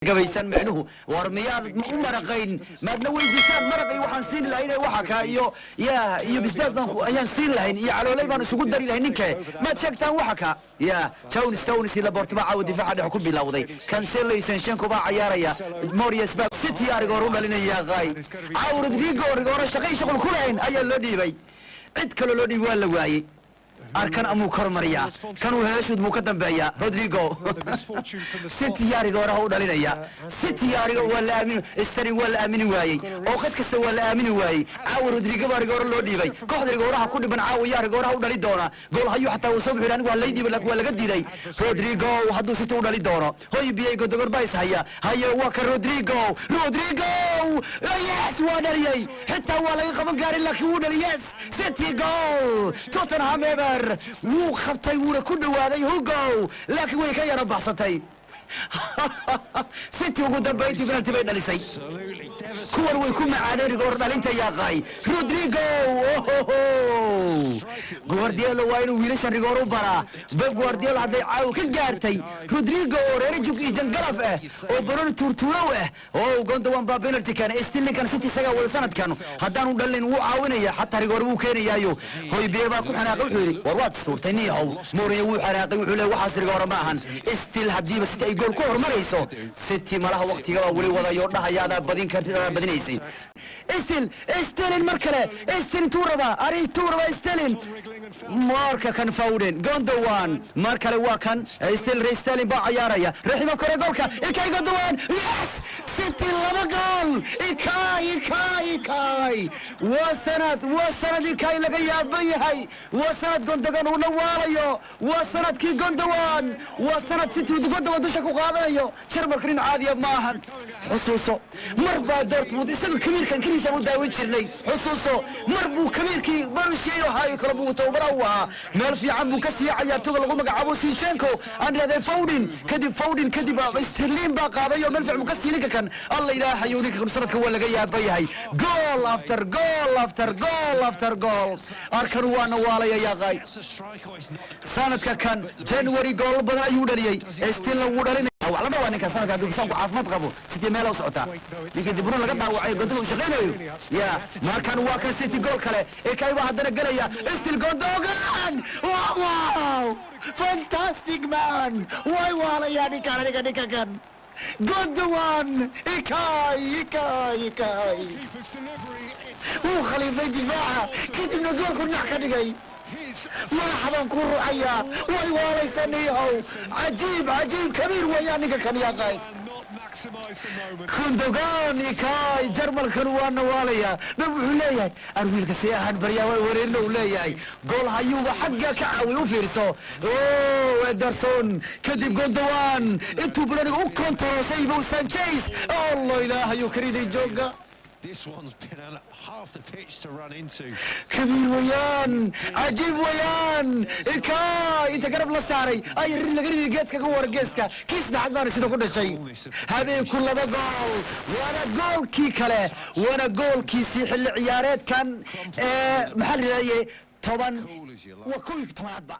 Gabaysan micnuhu, war miyaad ma u maraqayn? Maadna weydiisaan maraqay waxaan siin lahayn waxa kaa iyo ya iyo bisbaas baan ayaan siin lahayn iyo caloolay baan isugu dari lahayn. Ninke maad sheegtaan waxa ka ya Jones, Stones iyo Laporte baa caawa difaaca dhex ku bilowday. Cancelo iyo Zinchenko baa cayaaraya. Morias baa City arigoor u dhalinaya. Qaay caawa Rodrigo rigoore shaqay shuqul ku lahayn ayaa loo dhiibay. Cid kaloo loo dhiibay waa la waayey. Arkan amuu kormariyaa, kanuu heeshuud buu ka dambeeyaa. Rodrigo City yaarigooraha u dhalinaya. City yaarigo waa la aamin, Sterling waa la aamini waayey oo khad kasta waa la aamini waayey. Caawa Rodrigo baa rigoore loo dhiibay. Kooxda rigooraha ku dhiban caawa yaa rigooraha u dhali doona? Gool hayuu xataa uu soo buxi, anigu waa lay dhiibay, laakiin waa laga diiday. Rodrigo hadduu City u dhali doono, hoy biyay Godogor baa is haya. Haye, waa ka Rodrigo. Rodrigo, yes, waa dhaliyey. Xitaa waa laga qaban gaarin, laakiin wuu dhali. Yes, City goal! Tottenham eber. Wuu qabtay, wuuna ku dhawaaday Hugo, laakiin way ka yaro baxsatay. City ugu dambayntii penalty bay dhalisay. Kuwan way ku macaadeen rigoor dhalinta. Yaaqaay Rodrigo, ohoho! Guardiola waa inuu wiilashan rigoor u baraa. Pep Guardiola hadday caawa ka gaartay Rodrigo oo reer jug iyo jangalaf ah oo baroni tuurtuurow ah oo Gondowan baa penalty keenay. Stillinkan City isagaa wada sanadkan. Haddaanu dhalin wuu caawinaya, xataa rigoor wuu keenayaayo. Hoybiye baa ku xanaaqay, wuxuu yidhi: "War waad istuurtay, niyahow." Mourinho wuu xanaaqay, wuxuu leeyahay: "Waxaas rigoore ma ahan." Still haddiiba City ay gool ku horumarayso, City malaha waqtiga baa weli wadayo dhahaya adaa badin kartid, adaa badinaysay. Still Sterling, mar kale Sterling tuu rabaa, ari tuu rabaa Sterling. Marka kan Foden, Gondowan, mar kale waa kan still Ray. Sterling baa cayaaraya, raxima kore goolka. Ilkay Gondowan, yes! City laba gool! Ilkay, Ilkay, Ilkay! Waa sanad, waa sanad Ilkay laga yaaban yahay. Waa sanad Gondogan uu dhawaalayo. Waa sanadkii Gondowan, waa sanad City uu Gondowan dusha ku qaadanayo. Jarmalka nin caadiya ma ahan. Xusuuso mar baa Dortmund isaga kabiirkan keliisa u daawan jirnay. Xusuuso mar buu kabiirkii Borussia ahaa kale buu tababara u ahaa. Meel fiican buu ka siiyey cayaartooga lagu magacaabo Zinchenko, aan idhahdeen Foden. Kadib Foden, kadib Sterling baa qaaday oo meel fiican buu ka siiyey ninka kan. Alla ilaahayo, ninka kan sanadka waa laga yaaban yahay. Goal after goal after goal after goal. Arkan waana waalaya yaaqay. Sanadka kan January goolal badan ayuu dhaliyey, stillna wuu dhalinaya. Wax lama waa ninka sanadka hadduu bisaanku caafimaad qabo, City meel u socotaa. Ninkii De Bruyne laga dhaawacay, Gondoga uu shaqaynayo ya. Markan waa kan City gool kale. Ilkay baa haddana gelaya. Still Gondogan! Wow, fantastic man! Way waalayaa ninkan aniga, ninka kan Gondowan. Ilkay, Ilkay, Ilkay wuu khaliifay difaaca, kadibna goolku dhinac ka dhigay. Madaxa baan ku ruxayaa. Way waalaysaa niyahow. Cajiib, cajiib, kabiir weeyaan ninka kan yaaqay Kundogan. Ikay Jarmalkan waa nawaalaya dhab. Wuxuu leeyahay ar wiilka see ahaan baryaa waa wareerna uu leeyahay. Gool hayuuba xagga ka caawiy. U fiirso o Ederson, kadib Gondowan intuu baloniga u kontarooshay buu Sanchez. Allah ilaahayu kariday jooga. This one's been on half the pitch to run into. Kabiir weeyaan, cajiib weeyaan. Ilkay inta garab la saaray ay laga ridi geeska ka war geeska. Kii saddexaad baana sida ku dhashay habeenku laba gool. Waana goolkii kale, waana goolkiisii xilli ciyaareedkan ee maxaa la yidhahdaye 10, waa 11aadba.